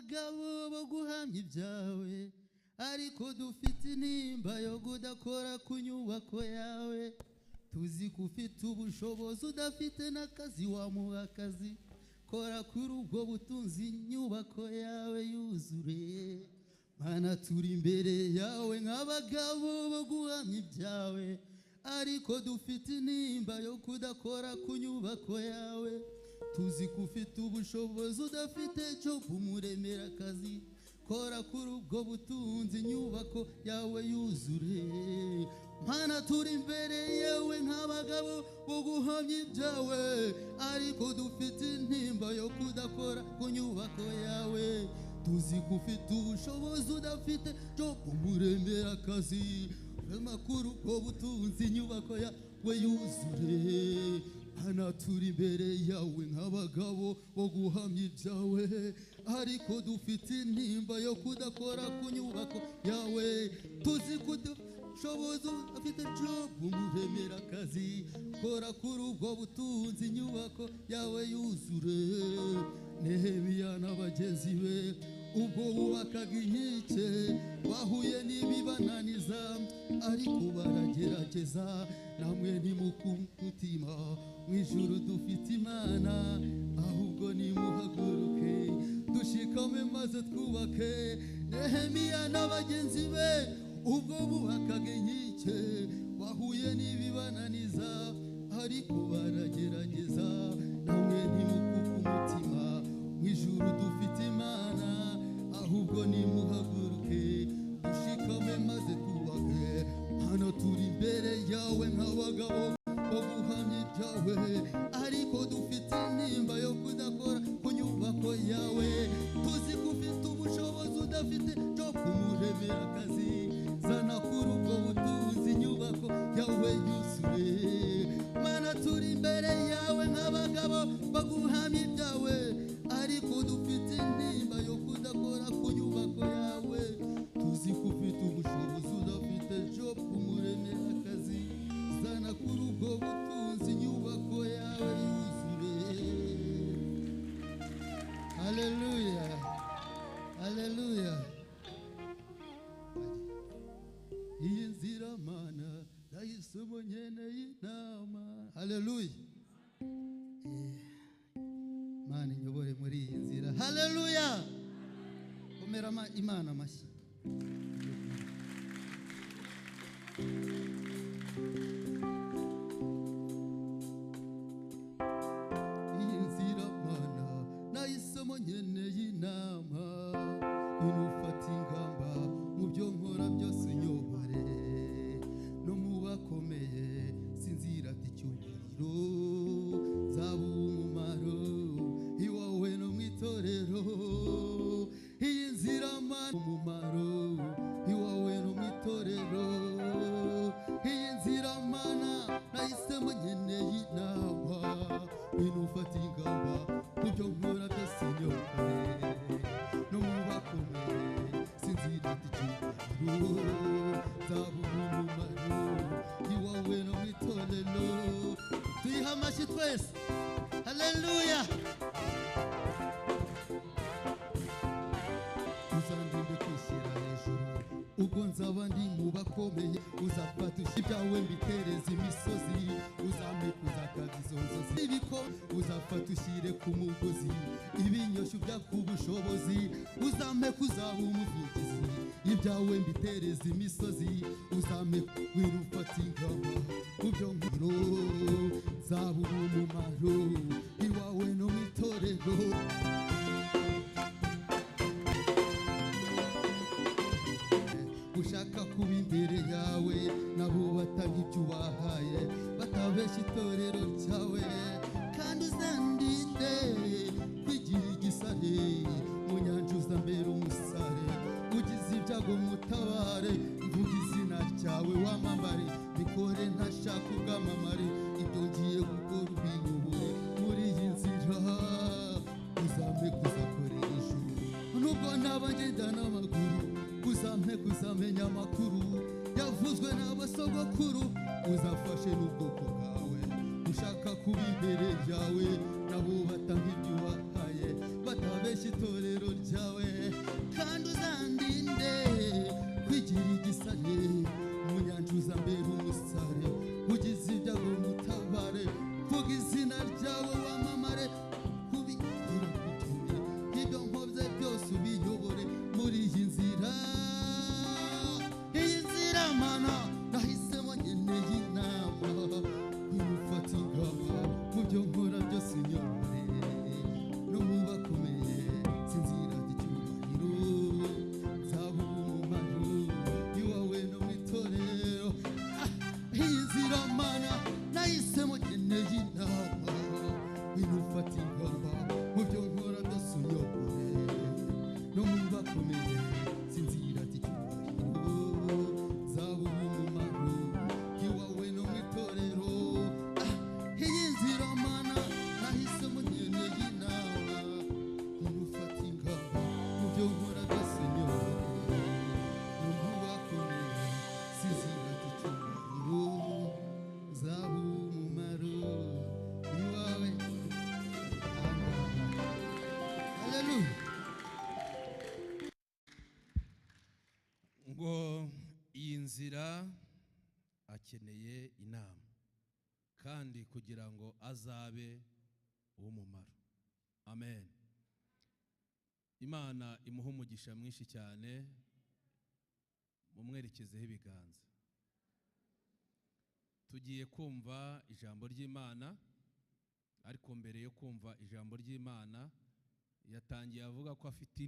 nk'abagabo bo guhamya ibyawe, ariko dufite intimba yo kudakora ku nyubako yawe. Tuzi ko ufite ubushobozi udafite n'akazi wamuha akazi, kora kuri ubwo butunzi inyubako yawe yuzure. Mana turi imbere yawe nk'abagabo bo guhamya ibyawe, ariko dufite intimba yo kudakora ku nyubako yawe. Tuzi ko ufite ubushobozi udafite cyo kumuremera akazi, kora kuri ubwo butunzi inyubako yawe yuzure. Mana turi imbere yawe nk'abagabo bo guhamya ibyawe, ariko dufite intimba yo kudakora ku nyubako yawe. Tuzi ko ufite ubushobozi udafite cyo kumuremera akazi, rema kuri ubwo butunzi inyubako yawe yuzure. Mana turi imbere yawe nk'abagabo bo guhamya ibyawe, ariko dufite intimba yo kudakora ku nyubako yawe. Tuzi ko ubushobozi udafite cyo kumuremera akazi, kora kuri ubwo butunzi inyubako yawe yuzure. Nehemiya n'abagenzi be ubwo bubakaga inkike bahuye n'ibibananiza, ariko baragerageza. Namwe ntimukutima mu ijuru dufite Imana, ahubwo nimuhaguruke dushikame maze twubake. Nehemiya n'abagenzi be ubwo bubakaga inkike bahuye n'ibibananiza, ariko baragerageza. Namwe ntimukutima mu ijuru dufite Imana, ahubwo nimuhaguruke dushikame maze twubake. Hano turi imbere yawe nk'abagabo bo guhamya ibyawe, ariko dufite intimba yo kudakora ku nyubako yawe. Tuzi ko ufite ubushobozi udafite cyo kumuremera akazi, zana kuri ubwo butunzi inyubako yawe yuzure. Mana turi imbere yawe nk'abagabo baguhamya ibyawe, ariko dufite intimba yo kudakora ku nyubako yawe. Tuzi ko ufite ubushobozi udafite cyo kumuremera akazi, zana kuri ubwo butunzi inyubako yawe yuzure. Haleluya, haleluya. Iyi nzira Mana ndayisomo nkeneye inama. Haleluya. Mana inyobore muri iyi nzira. Haleluya. Komera Imana amashyi. Iyi nzira Mana nayisomo nkeneye inama, inufata ingamba mu byo nkora byose unyobore. No mu bakomeye sinzirata icyubahiro, nzaba umumaro iwawe no mu itorero. Iyi nzira Mana umumaro iwawe no mu itorero. Iyi nzira Mana nahisemo nkeneye inama, inufata ingamba mu byo nkora byose unyobore. No mu bakomeye sinzirata icyubahiro, nzaba umumaro iwawe no mu itorero. Tuyihe amashyi twese. Haleluya. Uzandinde kwishyira hejuru ubwo nzaba ndi mu bakomeye, uzafata ibyawe mbitereza imisozi, uzamekuza izo nzozi ibiko, uzafata ushyire ku mugozi ibinyoshyo byakubushobozi, uzamekuza umuvugizi ibyawe mbitereza imisozi, uzame wirufata ingamba mu byo nkuru, nzaba umumaro iwawe no mu itorero. Ushaka kuba imbere yawe nabo batanga ibyo ubahaye, batabeshya itorero ryawe. Kandi uzandinde kwigira igisare mu nyanja, uzambere umusare, ugize ibyago mutabare, mvuga izina ryawe wamamare, bikore ntashaka ubwamamare, ibyo ngiye gukora ubinyobore muri iyi nzira. Uzampe kuzakorera ijuru nubwo naba ngenda n'amaguru, uzampe kuzamenya amakuru yavuzwe n'abasogokuru, uzafashe n'ubwoko bwawe ushaka kuba imbere yawe, nabo batanga ibyo ubahaye, batabeshya itorero ryawe. Akeneye inama kandi kugira ngo azabe uw'umumaro. Amen. Imana imuhe umugisha mwinshi cyane, mumwerekezeho ibiganza. Tugiye kumva ijambo ry'Imana, ariko mbere yo kumva ijambo ry'Imana yatangiye avuga ko afite